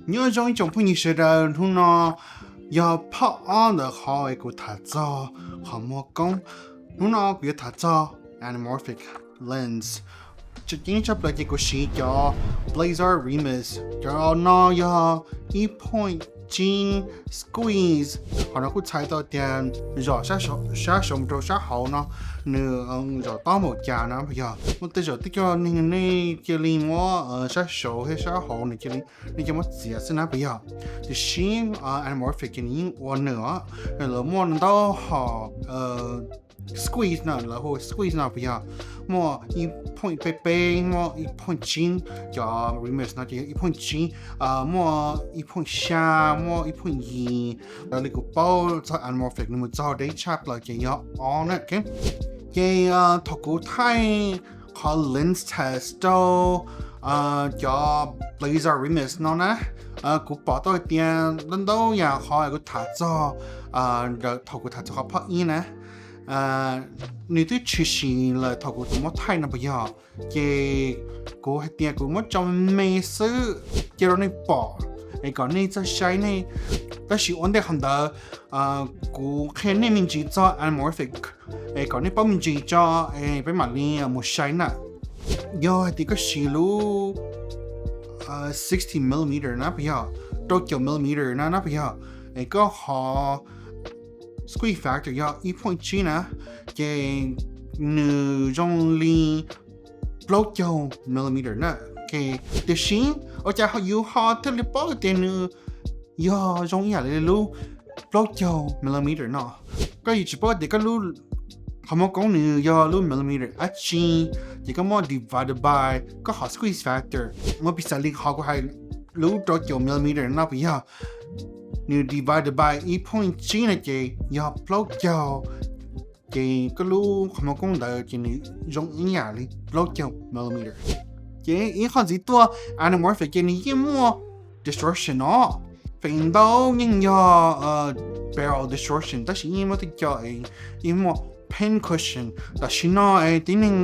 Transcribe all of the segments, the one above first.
Nyob zoo ib tsoom phooj ywg sawv daws, hnub no yog part ob ntawm qhov es kuv tham txog qhov muag koob. Hnub no kuv yuav tham txog anamorphic lens. Tseem ceeb tshaj plaws ces kuv siv cov Blazar Remus, cov no yog ib point tsib squeeze. Qhov no kuj txhais tau tias zom sab saud mus rau sab hauv no nws zom tob npaum cas na, puas yog? Muaj tej zaum twb coj nej, nej cia li muab sab saud thiab sab hauv nws cia li, nej coj muab txiav xwb na, puas yog? Tiam sis anamorphic ces nws yeej ua nws os, lawv muaj ntau hom squeeze no, lawv hu squeeze no puas yog? Muaj ib point peb peb, muaj ib point tsib, cov Remus no ces yog ib point tsib, muaj ib point xya, muaj ib point yim. Raws li kuv paub txog anamorphic nws mus txog deb tshaj plaws ces yog ob na. Ces thaum kuv thaij qhov lens test rau cov Blazar Remus no na, kuv pom tau hais tias ntau ntau yam qhov kuv tham txog, thaum kuv tham txog qhov part ib na, nws twb tshwm sim lawm thaum kuv tseem muab thaij no puas yog? Ces kuv hais tias kuv muab tso me xwb cia rau nej pom es kom nej txawj saib nej. Tab sis ua ntej qhov ntawd, kuv qhia nej me ntsis txog anamorphic es kom nej paub me ntsis tso es peb mam li mus saib na. Yog hais tias koj siv lub sixty millimeter na puas yog, rau caum millimeter na na puas yog, es koj qhov squeeze factor yog ib point tsib na, ces nws zoo li plaub caug millimeter na. Tiam sis ua cas yus ho thiaj li paub tias nws yog zoo ib yam li lub plaub caug millimeter no? Koj yuav tsum paub tias koj lub qhov muag koob nws yog lub millimeter dab tsi, ces koj muab divide by koj qhov squeeze factor. Muab piv xam li qhov kuv hais lub rau caum millimeter no puas yog, nws divide by ib point tsib no ces yog plaub caug, ces koj lub qhov muag koob ntawd ces nws zoo ib yam li plaub caug millimeter. Ces ib qho ntxiv tuaj, anamorphic ces nws yeej muaj distortion no. Feem ntau yeej yog barrel distortion tab sis yeej muaj tej co es yeej muaj pincushion. Tam sim no es tib neeg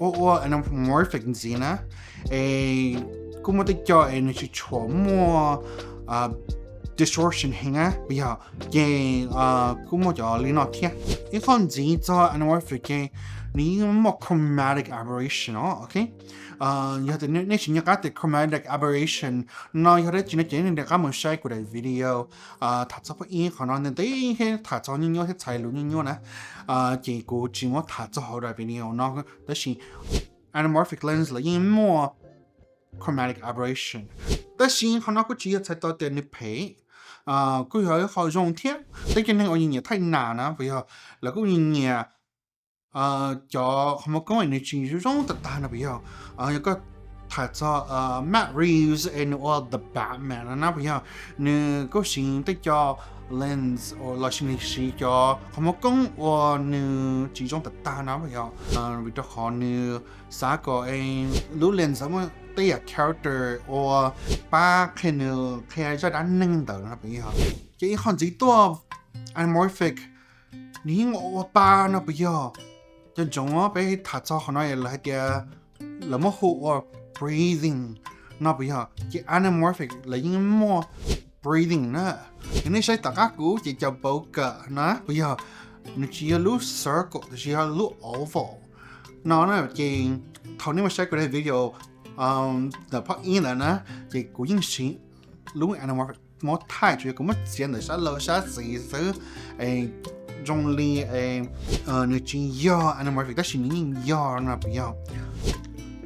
ua ua anamorphic ntxiv na, es kuj muaj tej co es nws tsis tshua muaj distortion heev na puas yog, ces kuj muaj cov li no thiab. Ib qho ntxiv txog anamorphic ces nws yeej muaj chromatic aberration no, ok. Yog tias nej tsis nco qab tias chromatic aberration no yog dab tsi no ces nej rov qab mus saib kuv daim video tham txog part ib qhov no ntev ntev thiab tham txog nyuaj nyuaj thiab txhais lus nyuaj nyuaj na, ces kuv tsis muab tham txog hauv daim video no. Tab sis anamorphic lens lawv yeej muaj chromatic aberration. Tab sis qhov no kuj tsis yog txhais tau tias nws phem, kuj yog ib qho zoo thiab. Tej co neeg uas nyiam nyiam thaij nas na puas yog, lawv kuj nyiam nyiam cov qhov muag koob nws tsis zoo tag tag no puas yog. Yog koj tham txog Matt Reeves es nws ua The Batman no na puas yog, nws kuj siv tej co lens los sis nws siv cov qhov muag koob uas nws tsis zoo tag tag no puas yog, vim rau qhov nws xav kom lub lens muaj tej yam character uas pab qhia nws qhia zaj dab neeg ntawd no puas yog. Ces ib qho ntxiv tuaj, anamorphic nws yeej ua pa no puas yog? Cov ntsoov peb tham txog qhov no lawv hais tias lawv muab hu ua breathing no puas yog? Ces anamorphic lawv yeej muaj breathing na. Yog nej saib tom qab kuv ces cov bowler na puas yog, nws tsis yog lub circle tiam sis yog lub oval no na. Ces thaum nej mus saib kuv daim video ntawm part ib ntawd na, ces kuv yeej siv lub anamorphic muab thaij, tsuas yog kuv muab txiav ntawm sab laug sab xis xwb, zoo li nws tsis yog anamorphic tab sis nws yeej yog no puas yog.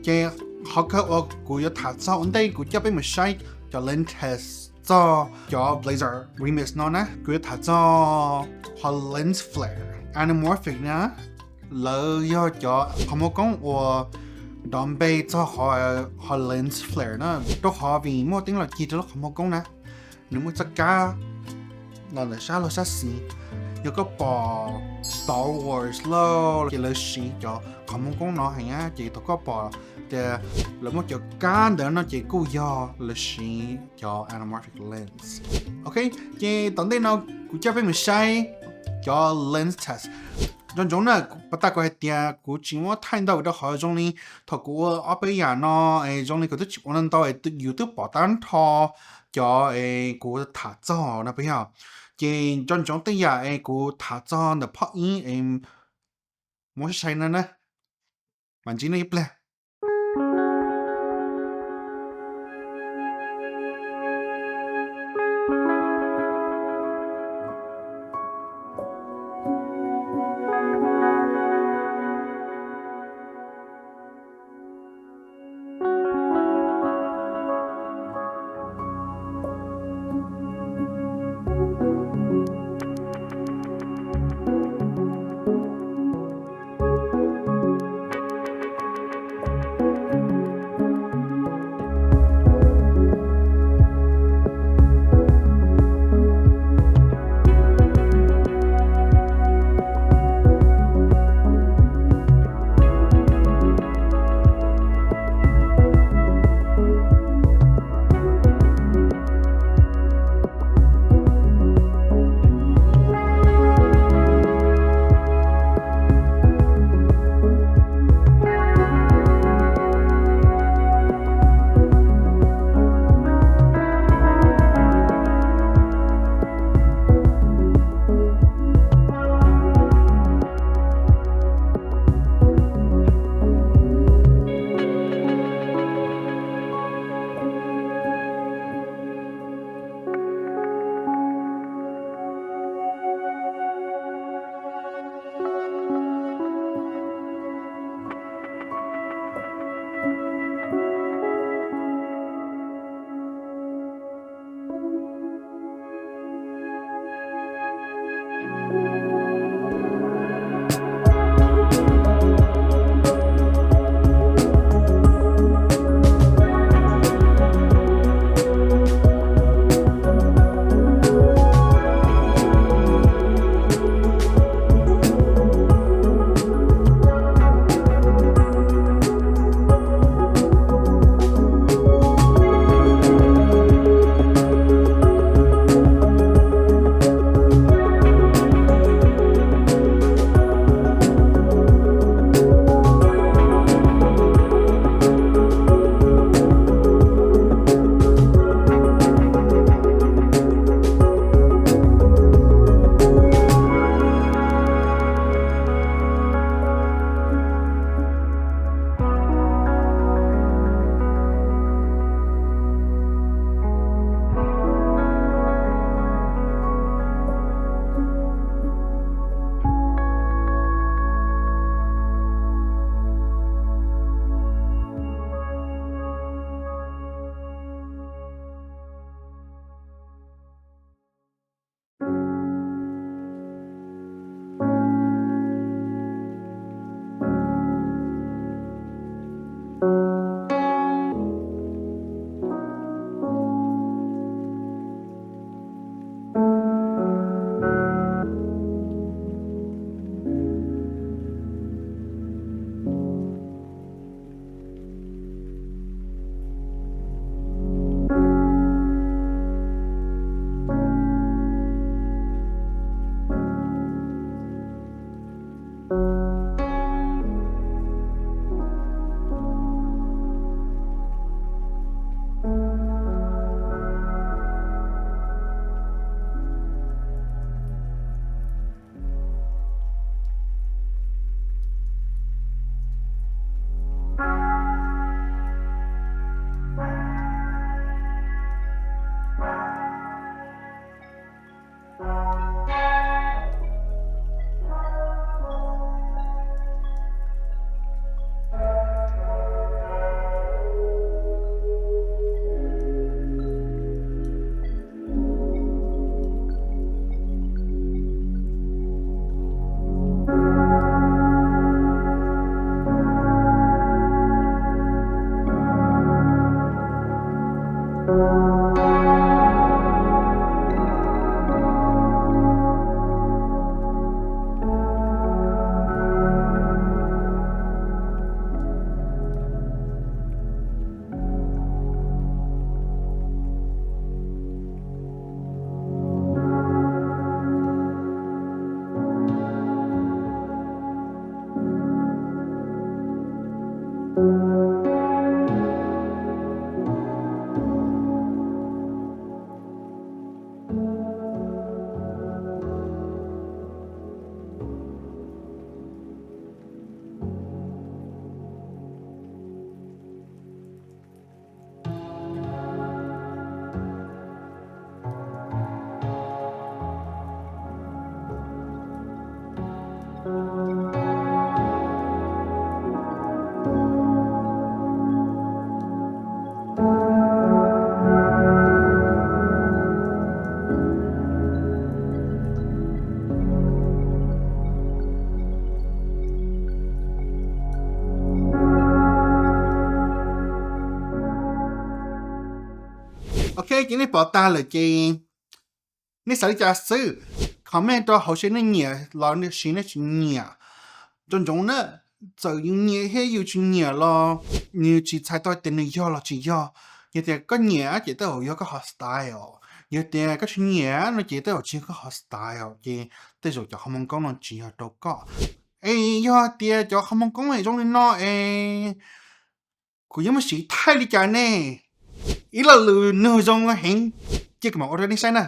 Ces qhov kawg uas kuv yuav tham txog ua ntej kuv coj peb mus saib cov lens test txog cov Blazar Remix no na, kuv yuav tham txog qhov lens flare. Anamorphic na, lawv yog cov qhov muag koob uas nrov npe txog qhov lens flare na, rau qhov vim muaj teeb los cig rau lub qhov muag koob na, nws muaj txoj kab los ntawm sab laug sab xis. Yog koj pom Star Wars lauj, ces lawv siv cov qhov muag koob no heev na, ces thaum koj pom tias lawv muaj cov kab ntawd no ces kuj yog lawv siv cov anamorphic lens. Ok, ces tom ntej no kuv coj peb mus saib cov lens test. Nco ntsoov na, pas tas kuv hais tias kuv tsis muab thaij ntau rau qhov zoo li thaum kuv ua ob peb yam no, zoo li kuv twb tsis ua ntau ntau, yus twb pom tag nrho cov es kuv tham txog no peb yog, ces nco ntsoov tej yam es kuv tham txog ntawm phoj ib es muab saib saib na na, mas ntsib nej ib pliag. Ces nej pom tag lawm ces nej xav li cas xwb? Comment rau hauv saib nej nyiam los sis nej tsis nyiam. Nco ntsoov na, txawm yus nyiam thiab yus tsis nyiam los nws tsis txhais tau tias nws yog los tsis yog. Yog tias koj nyiam ces tej zaum yog koj qhov style, yog tias koj tsis nyiam no ces tej zaum tsis yog koj qhov style, ces tej zaum cov qhov Hmoob Koob no tsis yog rau koj. Es yog tias cov qhov Hmoob Koob zoo li no es kuv yuav muab siv thaij li cas ne? Ib lo lus nug zoo heev, cia kuv mam ua rau nej saib na.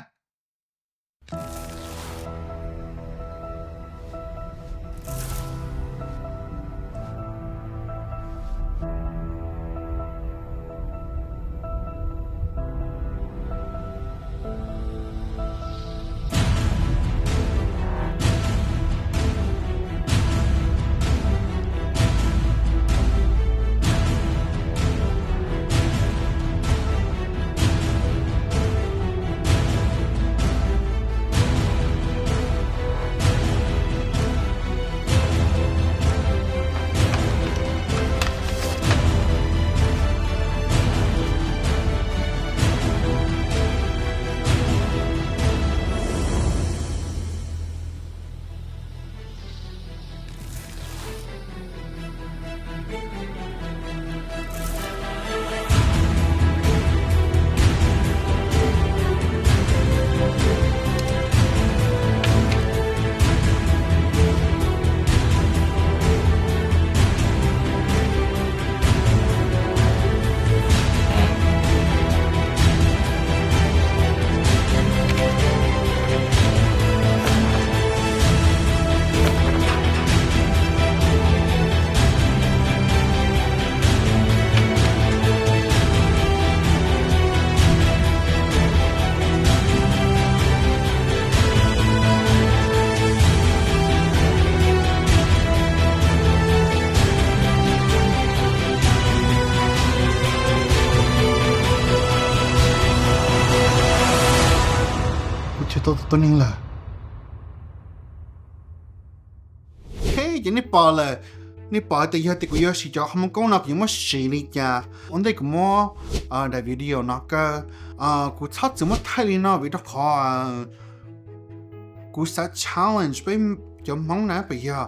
Kuv tsis tau tus neeg lawm. Ces nej pom lawm, nej pom tias yog tias kuv yuav siv cov qhov Hmoob Koob no kuv yuav muab siv li cas. Ua ntej kuv muab daim video no kaw, kuv txhob txwm muab thaij li no vim rau qhov kuv xav challenge peb cov Hmoob na puas yog.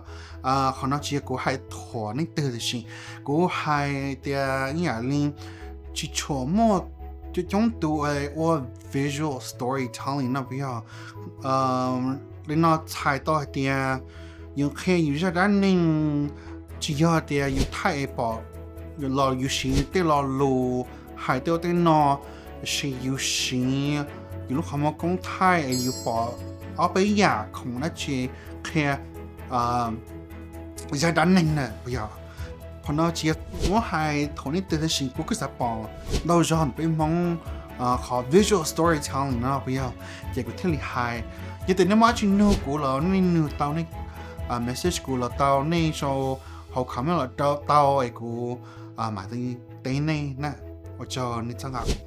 Qhov no tsis yog kuv hais thuam leej twg tiam sis kuv hais tias ib yam li tsis tshua muaj coob coob tus ua visual storytelling no puas yog. Li no txhais tau hais tias yus qhia yus zaj dab neeg tsis yog tias yus thaij es pom los yus siv tej lo lus hais tej ua tej no, tiam sis yus siv yus lub qhov Hmoob Koob thaij es yus pom ob peb yam khoom dab tsi qhia zaj dab neeg na puas yog. Qhov no tsis yog muab hais thuam leej twg tiam sis kuv kuj xav pom ntau zog ntawm peb Hmoob qhov visual storytelling no puas yog, ces kuv thiaj li hais. Yog tias nej muaj dab tsi nug kuv los nej nug tau, nej message kuv los tau, nej sau hauv comment los tau es kuv mam teb nej na. Ua tsaug nej txhawb nqa kuv.